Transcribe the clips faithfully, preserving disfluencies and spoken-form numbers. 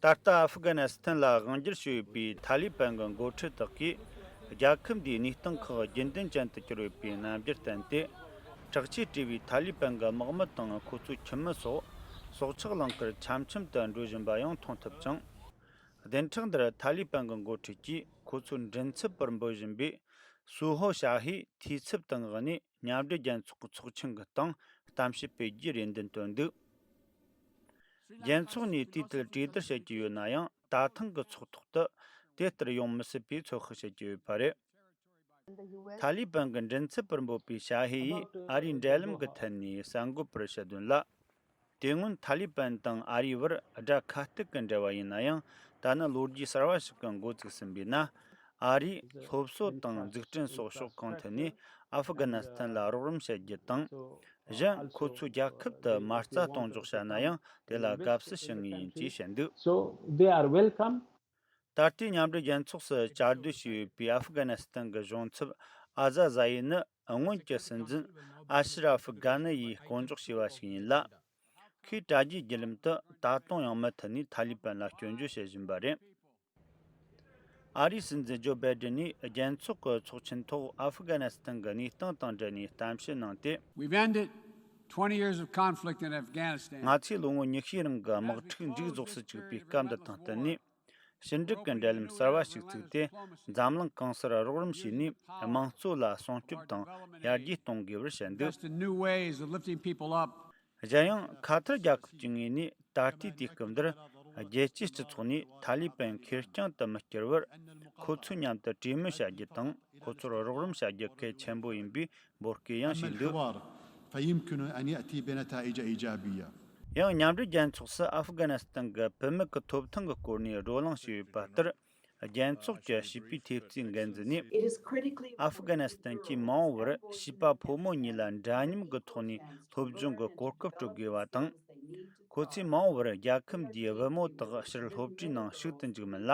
ད་ལྟ་ཨ་ཧྥུ་ག་ནི་སི་ཐན་ལ་དབང་སྒྱུར་བྱས་ཡོད་པའི་ཐ་ལི་པན་གྱི་འགོ་ཁྲིད་དག་གིས། རྒྱལ་ཁབ་འདིའི་གནས་སྟངས་ཁག་རྒྱུན་ལྡན་ཅན་དུ་གྱུར་ཡོད་པའི་རྣམ་འགྱུར་བསྟན་ཏེ། དྲག་ཆས་སྤྲས་པའི་ཐ་ལི་པན་གྱི་དམག་མི་དང་ཁོ་ཚོའི་ཁྱིམ་མི་སོགས། སྲོག་ཆགས་རླངས་འཁོར་འཆམ་འཆམ་དུ་འགྲོ་བཞིན་པ་ཡང་མཐོང་ཐུབ་ཅིང་། བདུན་ཕྲག་འདིར་ཐ་ལི་པན་གྱི་འགོ་ཁྲིད་ཀྱིས་ཁོ་ཚོའི་མགྲིན་ཚབ་པར་འབོད་བཞིན་པའི་སུའུ་ཧོ་ཞ་ཧེའི་འཐུས་ཚབ་དང་འོག་ནས་མཉམ་འབྲེལ་རྒྱལ་ཚོགས་ཀྱི་ཚོགས་ཆེན་གྱི་སྟེང་གཏམ་བཤད་སྤེལ་རྒྱུའི་རེ་འདུན་བཏོན་འདུག་རྒྱལ་ཚོགས་ནས་དུས་དེར་གྲོས་བསྡུར་བྱེད་ཀྱི་ཡོད་ན་ཡང་། ད་ཐེངས་ཀྱི་ཚོགས་ཐོག་ཏུ་དེ་ལྟར་ཡོང་མི་སྲིད་པའི་ཚོད་དཔག་བྱེད་ཀྱི་ཡོད་པ་རེད། ཐ་ལི་པན་གྱི་མགྲིན་ཚབ་པར་འབོད་པའི་ཞ་ཧེ་ཡིས་ཨ་རིའི་འབྲེལ་ལམ་གྱི་ཐད་ནས་གསར་འགོད་པར་བཤད་དོན་ལ། དེ་སྔོན་ཐ་ལི་པན་དང་ཨ་རིའི་བར་དགྲ་ཁ་གཏུག་གི་འབྲེལ་བ་ཡིན་ན་ཡང་། ད་ནི་ལོ་རྒྱུས་གསར་བ་ཞིག་གི་འགོ་བཙུགས་ཟིན་པས་ན། ཨ་རིས་སློབ་གསོ་དང་འཛུགས་སྐྲུན་སོགས་ཕྱོགས་གང་ཐད་ནས་ཨ་ཧྥུ་ག་ནི་སི་ཐན་ལ་རོགས་རམ་བྱེད་རྒྱུ་དང་། གཞན་ཁོ་ཚོའི་རྒྱལ་ཁབ་ཏུ་མ་རྩ་གཏོང་འཇོག་བྱ་ན་ཡང་དེ་ལ་དགའ་བསུ་ཞུ་ངེས་ཡིན་ཅེས་བཤད་འདུག So they are welcome. ད་ལྟའི་མཉམ་འབྲེལ་རྒྱལ་ཚོགས་སུ་བཅའ་སྡོད་བྱས་ཡོད་པའི་ཨ་ཧྥུ་ག་ནི་སི་ཐན་གྱི་གཞུང་ཚབ་ཨ་ཟ་ཟ་ཡི་ནི། སྔོན་གྱི་སྲིད་འཛིན་ཨ་ཤི་ར་ཧྥི་གྷ་ནི་ཡིས་སྐོན་འཇོག་བྱས་པ་ཞིག་ཡིན་ལ། ཁོས་དྲ་རྒྱའི་བརྒྱུད་ལམ་དུ་ད་དུང་ཡང་མུ་མཐུད་ནས་ཐ་ལི་པན་ལ་སྐྱོན་བརྗོད་བྱེད་བཞིན་པ་རེད། ཨ་རིའི་སྲིད་འཛིན་ཇོ་བྷའི་ཌེན་ནས་རྒྱལ་ཚོགས་ཀྱི་ཚོགས་ཆེན་ཐོག་ཨ་ཧྥུ་ག་ནི་སི་ཐན་གྱི་གནས་སྟངས་དང་འབྲེལ་ནས་གཏམ་བཤད་གནང་སྟེ། We've ended twenty years of conflict in Afghanistan. ང་ཚོས་ལོ་ངོ་ཉི་ཤུའི་རིང་གི་དམག་འཁྲུག་མཇུག་རྫོགས་སུ་བཅུག་པའི་སྐབས་འདི་དང་བསྟུན་ནས། ཕྱི་འབྲེལ་གྱི་འབྲེལ་ལམ་གསར་བ་ཞིག་བཙུགས་ཏེ། འཛམ་གླིང་གང་སར་རོགས་རམ་བྱས་ནས། དམངས་གཙོ་ལ་སྲུང་སྐྱོབ་དང་ཡར་རྒྱས་གཏོང་དགོས་པར་བཤད་འདུག Invest in new ways of lifting people up. གཞན་ཡང་། ཁ་ཐར་རྒྱལ་ཁབ་ཀྱི་ངོས་ནས་ད་ལྟའི་དུས་སྐབས་འདིར། རྒྱལ་སྤྱིའི་སྤྱི་ཚོགས་ནས་ཐ་ལི་པན་ཁེར་རྐྱང་དུ་མི་བསྐྱུར་བར། ཁོ་ཚོའི་མཉམ་དུ་གྲོས་མོལ་བྱ་རྒྱུ་དང་། ཁོ་ཚོར་རོགས་རམ་བྱ་རྒྱུ་གལ་ཆེན་པོ་ཡིན་པའི་འབོད་སྐུལ་ཡང་བྱས་འདུག الحوار فيمكن أن يأتي بنتائج إيجابية. ཡང་མཉམ་འབྲེལ་རྒྱལ་ཚོགས་སུ་ཨ་ཧྥུ་ག་ནི་སི་ཐན་གྱི་བུད་མེད་ཀྱི་ཐོབ་ཐང་གི་སྐོར་ནས་བགྲོ་གླེང་བྱས་ཡོད་པ་ལྟར། རྒྱལ་ཚོགས་ཀྱི་བྱིས་པའི་ཐེབས་རྩའི་འགན་འཛིན་ནས། ཨ་ཧྥུ་ག་ནི་སི་ཐན་གྱི་མ་འོངས་པར་བྱིས་པ་ཕོ་མོ་གཉིས་ལ་འདྲ་མཉམ་གྱི་ཐོག་ནས་སློབ་སྦྱོང་གི་གོ་སྐབས་སྤྲོད་དགོས་པ་དང་། ཁོ་ཚོས་མ་འོངས་པར་རྒྱལ་ཁབ་འདིའི་བུ་མོ་དག་ཕྱིར་སློབ་གྲྭའི་ནང་ཞུགས་ཏུ་འཇུག་མིན་ལ་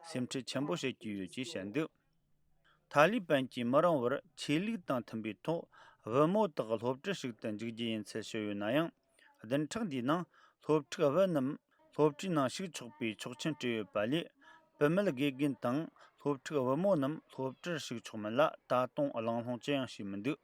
སེམས་ཁྲལ་ཆེན་པོ་བྱེད་ཀྱི་ཡོད་ཅེས་བཤད་འདུག་ཐ་ལི་པན་གྱིས་མི་རིང་བར་ཆོས་ལུགས་དང་མཐུན་པའི་ཐོག་བུ་མོ་དག་སློབ་གྲྭར་ཞུགས་ཏུ་འཇུག་རྒྱུ་ཡིན་ཚུལ་བཤད་ཡོད་ན་ཡང་། བདུན་ཕྲག་འདིའི་ནང་སློབ་ཕྲུག་བུ་རྣམས་སློབ་གྲྭའི་ནང་ཞུགས་ཆོག་པའི་ཆོག་མཆན་སྤྲད་ཡོད་པ་ལས། བུད་མེད་དགེ་རྒན་དང་སློབ་ཕྲུག་བུ་མོ་རྣམས་སློབ་གྲྭར་ཞུགས་ཆོག་མིན་ལ་ད་དུང་གླེང་སློང་ཅི་ཡང་བྱས་མི་འདུག